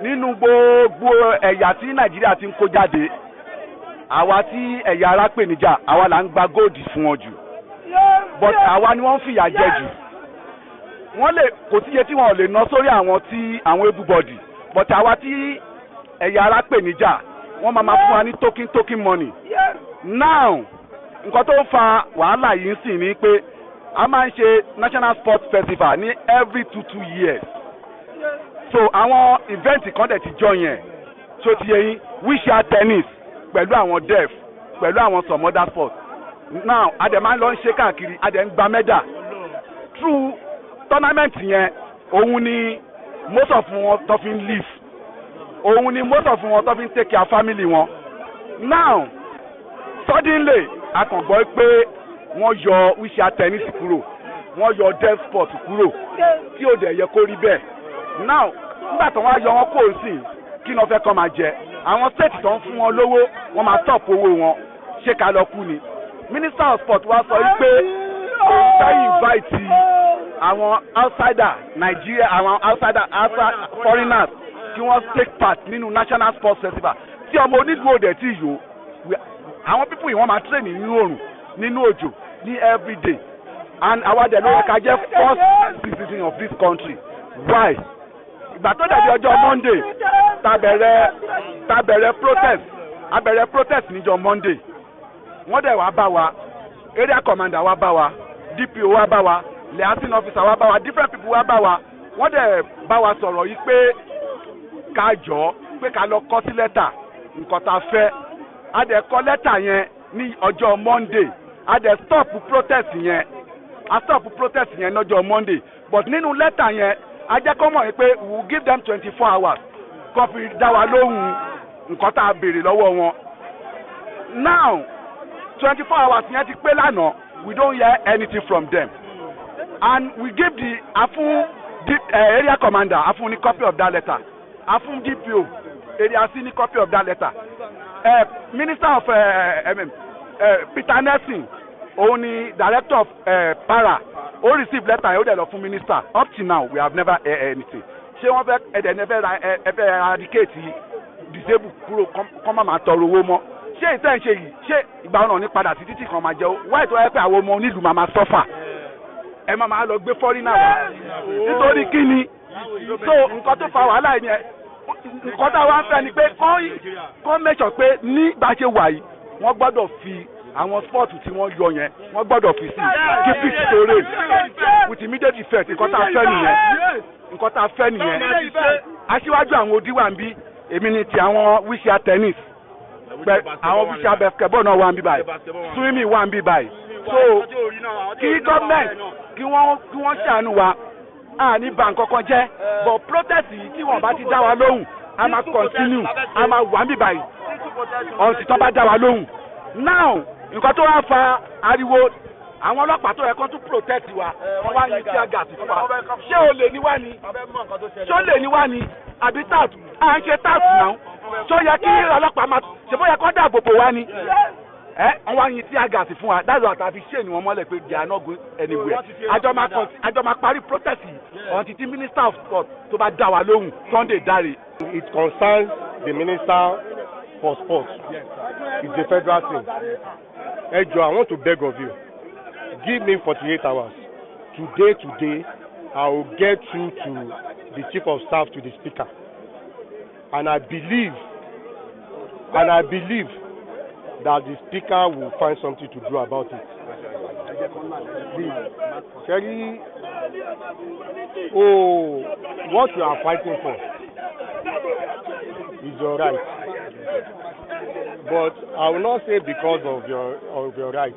Nínú gbogbo ẹ̀yà tí Nàìjíríà ti ń kó jáde, àwa tí ẹ̀yà ara pè níjà, àwa là ń gba gold fún wọn jù, but àwa ni wọ́n ń fìyà jẹ jù. Wọ́n lè kò síye tí wọn ò lè ná sórí àwọn tí àwọn able body, but àwa tí ẹ̀yà ara pè níjà, wọ́n máa ma fún wa ní token token money. Now, nǹkan tó ń fa wàhálà yìí ń sìn ni pé a máa ń ṣe National Sports Festival ní every 2 2 years. So àwọn event kan dẹ̀ ti jọ yẹn tó ti yẹ yín, wheelchair tennis pẹ̀lú àwọn deaf, pẹ̀lú àwọn some other sports. Now, a dẹ̀ máa ń lọ ń ṣe káàkiri, a dẹ̀ ń gba medal through tournament yẹn. Òun ni most of wọn tó fi ń live, òun ni most of wọn tó fi ń take care family wọn. Now, suddenly, a kàn gbọ́ pé wọ́n yọ wheelchair tennis kúrò, wọ́n yọ deaf sport kúrò, tí ò dẹ̀ yẹ kó rí bẹ́ẹ̀. Now, nígbà tó wọ́n á yọ wọn kó sí, kí ni wọ́n fẹ́ kọ́ máa jẹ? Àwọn state tó ń fún wọn lówó, wọ́n máa stop owó wọn. Ṣé ká lọ kú ni? Minister of Sport wa sọ wípé òun fẹ́ invite àwọn outsider Nigeria, àwọn outsider, outside foreigners, kí wọ́n take part nínú National Sports Festival tí ọmọ onílùú òde tí yòó. Àwọn people yìí, wọ́n máa train nínú òrùn, nínú òjò, ní everyday, and àwa dẹ̀ ló yẹ ká jẹ́ first citizen of this country. Why? Ìgbà tó dàbí ọjọ́ Monday tá bẹ̀rẹ̀ protest, a bẹ̀rẹ̀ protest níjọ́ Monday, wọ́n dẹ̀ wá bá wa, area commander wá bá wa, DPO wá bá wa, liaison officer wá bá wa, different people wá bá wa. Wọ́n dẹ̀ bá wa sọ̀rọ̀ yìí pé ká jọ pé ká lọ kọ sí lẹ́tà nǹkan tá a fẹ́. A dẹ̀ kọ lẹ́tà yẹn ní ọjọ́ Monday. A dẹ̀ stop protest yẹn, a stop protest yẹn lọ́jọ́ Monday, but nínú lẹ́tà yẹn, a jẹ́ kó mọ̀ yìí pé we will give them 24 hours kó fi dá wa lóhùn nǹkan tá a béèrè lọ́wọ́ wọn. Now, 24 hours yẹn ti pé lánàá. We don't hear anything from them. And we give the a fún the area commander, a fún ní copy of that letter, a fún DPO Area C ní copy of that letter. Minister of Peter Nelson, òun ni director of para, ó receive letter yẹn, ó dẹ̀ lọ fún minister. Up till now, we have never heard anything. Ṣé wọ́n fẹ́ ẹ̀dẹ̀ ní ẹ fẹ́ eradicate disabled kúrò, kọ́ má máa tọrọ owó mọ́? Ṣé ìtẹ́ ń ṣe yìí, ṣé ìgbà ọ̀nà ní padà sí títì kan máa jẹ́? Wáyé tó yẹ pé àwọn ọmọ onílùú máa máa suffer, ẹ máa máa lọ gbé foreigner wá, nítorí kí ni? So nǹkan tó fa wàhálà yìí yẹn, nǹkan tá a wá ń fẹ́ ni pé kọ́ make sure pé ní bá ṣe wà yìí, wọ́n gbọ́dọ̀ fi àwọn sport tí wọ́n yọ yẹn, wọ́n gbọ́dọ̀ fi sí kí peace tó reign with immediate effect. Nǹkan tá a fẹ́ nìyẹn, nǹkan tá a fẹ́ nìyẹn. Aṣíwájú àwọn odi wà ń bí, èmi ni ti àwọn wheelchair tennis, àwọn wheelchair basketball náà wà ń bí báyìí, swimming wà ń bí báyìí. So kí gọ́ọ̀mẹ̀ntì kí wọ́n ṣàánú wa. A ní bà nǹkan kan jẹ́, but protest yìí, tí wọ́n bá ti dá wa lóhùn, a máa continue, a máa wà ń bí báyìí until tó bá dá wa lóhùn. Now, nǹkan tó wá fa ariwo, àwọn ọlọ́pàá tó yẹ kó tún protect wa, wọ́n wá yin tear gas fún wa. Ṣé o lè ní wá ni? Ṣé o lè ní wá ni àbí tout? À ń ṣe tout náà. Ṣé ó yẹ kí ọlọ́pàá máa ṣe bóyá kó dáàbò bò wá ni? Ẹ wọ́n wá yin tear gas fún wa. That's why àfi ṣé ni wọ́n mọ́lẹ̀ pé they are not going anywhere. Àjọ máa parí protest yìí until tí Minister of Sport tó bá dá wa lóhùn, Sunday Dare. It concerns the Minister for Sports. It's a federal thing. Ẹ jọ̀ọ́, I want to beg of you. Give me 48 hours. Today, today, I will get through to the Chief of Staff to the Speaker. And I believe that the Speaker will find something to do about it. Please, Sherry, oh, what you are fighting for is your right. But I will not say because of your right,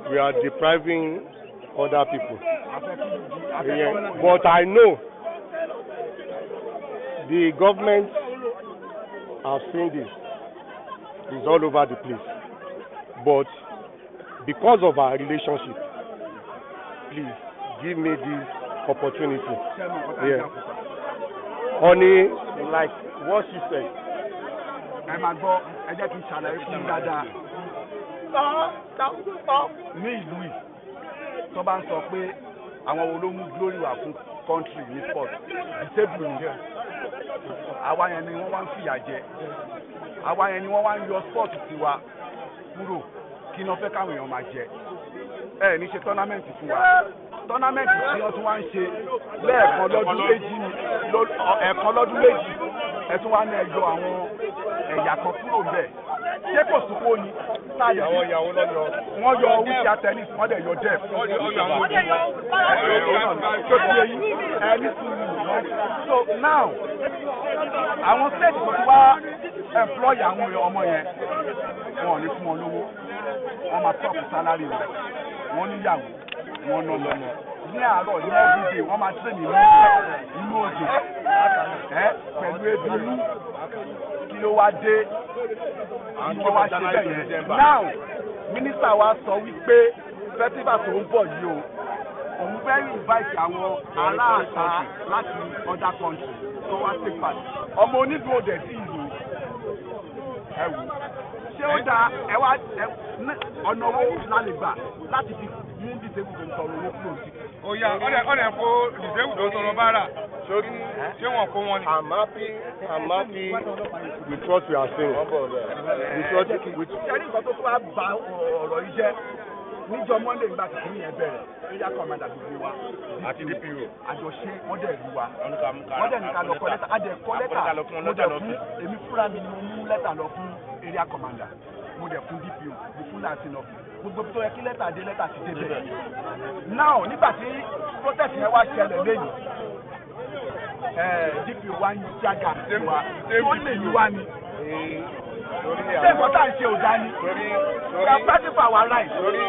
we are depriving other people. Yeah. But I know the government have seen this. It's all over the place. But because of our relationship, please give me this opportunity. Yeah. Honey, like what she said. Ẹ máa gbọ́, ẹ jẹ́ kí n ṣàlàyé fún yín dáadáa. Ní ìlú yìí, tó bá ń sọ pé àwọn wo ló mú glory wá fún country ní sport, disabled ni. Àwa yẹn ni wọ́n wá ń fìyà jẹ, àwa yẹn ni wọ́n wá ń yọ sport tiwa kúrò. Kí ni wọ́n fẹ́ káwọn èèyàn máa jẹ? Ẹ ní ṣe tournament fún wa. Tournament tí wọ́n tún wá ń ṣe lẹ́ẹ̀kan lọ́dún 2 ni, ẹ̀ẹ̀kan lọ́dún 2, ẹ tún wá ní ẹyọ àwọn ẹ̀yà kan kúrò ńbẹ̀. Ṣé kò sùpò ni? Àwọn ìyàwó lọ́yọ̀. Wọ́n yọ wheelchair tennis, wọ́n dẹ̀ yọ deaf. Tó ti yẹ yín, ẹ ní sùúrù. So now, àwọn state tó ti wá employ àwọn ọmọ yẹn, wọn ò ní fún wọn lówó, wọ́n máa top salary wọn, wọ́n níyàwó, wọ́n ná lọ́mọ. Ní àárọ̀ ní everyday, wọ́n máa train ní inú òjò ẹ pẹ̀lú ebi inú. Kí ló wá dé? Kí wọ́n wá ṣe bẹ́ẹ̀ yẹn? Now, minister wa sọ wípé festival tó ń bọ̀ yìí o, òun fẹ́ invite àwọn aláàtà láti other country tó wá take part. Ọmọ onílù òdẹ̀ sí ìlú ẹ wò, ṣé ó dáa? Ẹ wá ọ̀nà owó la lè gbà láti fi mú disabled tó ń tọrọ owó kúrò sí? Ó yá, ọ̀dẹ̀ kó disabled tó ń tọrọ báárà sórí, ṣé wọn kó wọn ni. I'm happy with what we are saying. With what with. Ṣé ní nǹkan tó tún wá ba ọ̀rọ̀ yìí jẹ́? Níjọ́ Monday, nígbà tí kìnìyẹn bẹ̀rẹ̀, area commander gbogbo wa àti DPO àjọṣe, wọ́n dẹ̀ rí wa, wọ́n dẹ̀ ní ká lọ kọ lẹ́tà. A dẹ̀ kọ lẹ́tà. Mo dẹ̀ fún, èmi fúnra mi ni mo mú lẹ́tà lọ fún area commander, mo dẹ̀ fún DPO, mo fún liaison office, gbogbo tó yẹ kí lẹ́tà dé, lẹ́tà ti dé bẹ̀. Now, nígbà tí protest yẹn wá ṣẹlẹ̀ lẹ́yìn, DPO wa ń jága sí wa tó lè ní wa ni. Ṣé nǹkan tá à ń ṣe ò dání? We are fighting for our rights. Torí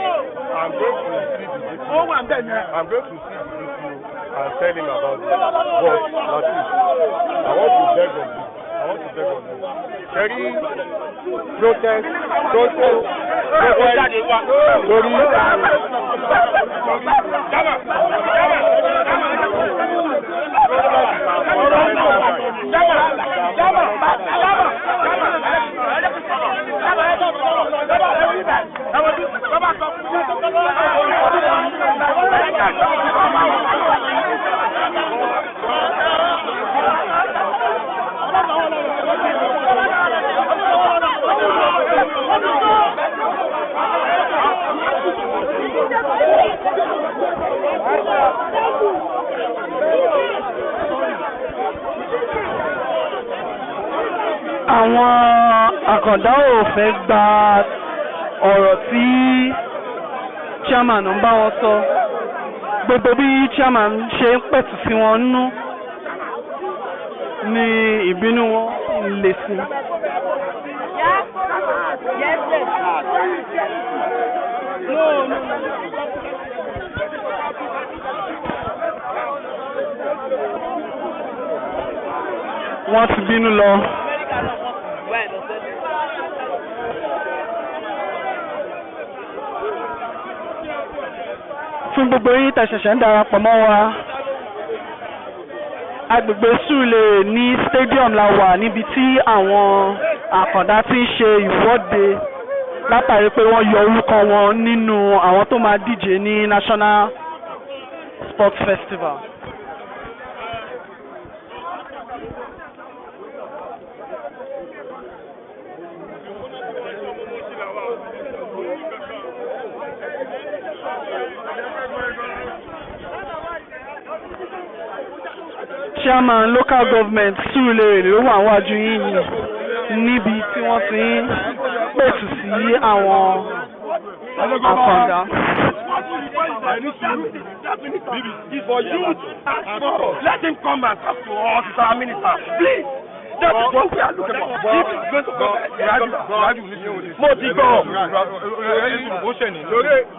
I'm going to see the DPO. Ó wà bẹ́ẹ̀ yẹn. I'm going to see the DPO and tell him about it. But Lateef, I want to beg of you. I want to beg of you. Ṣẹ́rí protest, protest, protest torí. Jama, jama, jama, jama, jama. Àwọn àkàndá ò fẹ́ gba ọ̀rọ̀ tí chairman ń bá wọn sọ. Gbogbo bí chairman ṣe ń pẹ̀tù sí wọn nínú ní ìbínú wọn ń le sí. Yes. No. Wọ́n ti bínú lọ. Fún gbogbo yín tẹ́ ṣẹ̀ṣẹ̀ ń darapọ̀ mọ́ wa, agbègbè Sùúrùlérè ní stadium la wà, níbi tí àwọn àkàndá ti ń ṣe ìwọ́de látàrí pé wọ́n yọ orúkọ wọn nínú àwọn tó máa díje ní National Sports Festival. Chairman local government Sùúrùlérè ló wà wájú yín yìí, níbi tí wọ́n ti ń pẹ̀tù sí àwọn àkàndá. For you to ask for, let him come and talk to us, he's our minister. Please, that is what we are looking for. If he's going to come, Mo ti gbọ́.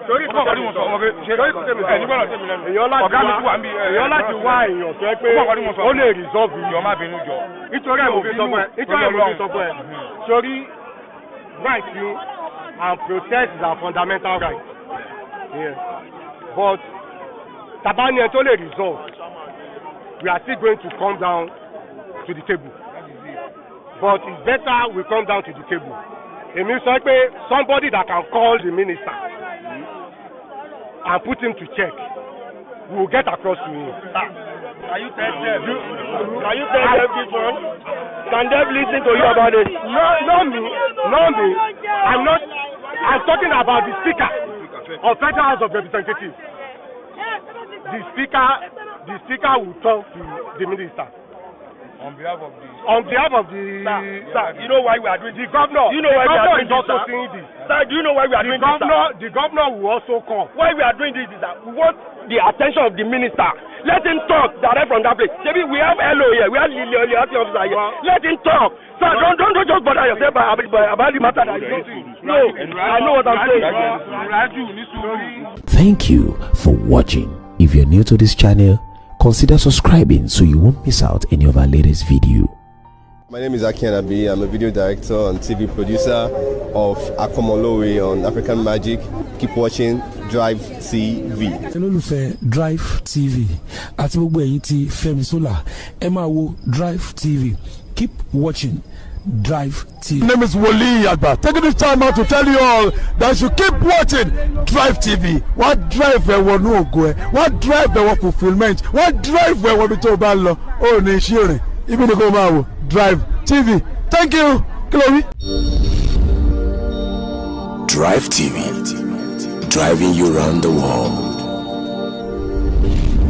Torí kọ́ ọ̀gá ni mo sọ, ọmọ pé torí kò tẹ̀mí ẹ̀ nígbà tẹ̀mí lẹ́nu. Ọ̀gá mi tún wà ń bí. Èèyàn láti wá èèyàn tó yẹ pé ó lè resolve yìí. Jọ, má bínú jọ. Nítorí ẹ̀ mo fi sọ fún ẹ, nítorí ẹ̀ mo fi sọ fún ẹ, sórí right ni, and protest is our fundamental right. Yeah. But tabani ẹ tó lè resolve, we are still going to come down to the table, but it's better we come down to the table. Èmi sọ pé somebody that can call the minister and put him to check, we will get across to him. Can you tell them? Can you tell them this one? Can they listen to you about it? No, not me, not me. I'm not. I'm talking about the Speaker of Federal House of Representatives. The Speaker will talk to the minister On behalf of the. On behalf of the. Sir, sir, you know why we are doing The this? governor. You know why The we are governor doing is this, also sir? seeing this. Sir, do you know why we are The doing this, sir? governor, the governor will also come. Why we are doing this is that we want the attention of the minister. Let him talk direct from that place. Ṣebí we have LO here, we have liaison officer here. Let him talk. Sir, don't just bother yourself about the matter that you don't. No, I know what I'm saying. Raju ní sùúrù. Thank you for watching. If you're new to this channel, consider subscribing so you won't miss out any of our latest video. My name is Aki Anabi. I'm a video director and TV producer of Akomolowe on African Magic. Keep watching Drive TV. Olólùfẹ́ Drive TV àti gbogbo ẹ̀yin tí Fẹ́mi Sola, ẹ máa wo Drive TV. Keep watching Drive TV. My name is Wole Agba. Taking this time out to tell you all that you keep watching Drive TV. Wọ́n drive ẹ wọnú ògo ẹ, wọ́n drive ẹ wọ fulfilment, wọ́n drive ẹ wọ ibi tó o bá ń lọ. Ó ní iṣẹ́ rìn, ibi ni kò máa wò Drive TV. Thank you. Kí ló wí? Drive TV, driving you round the world.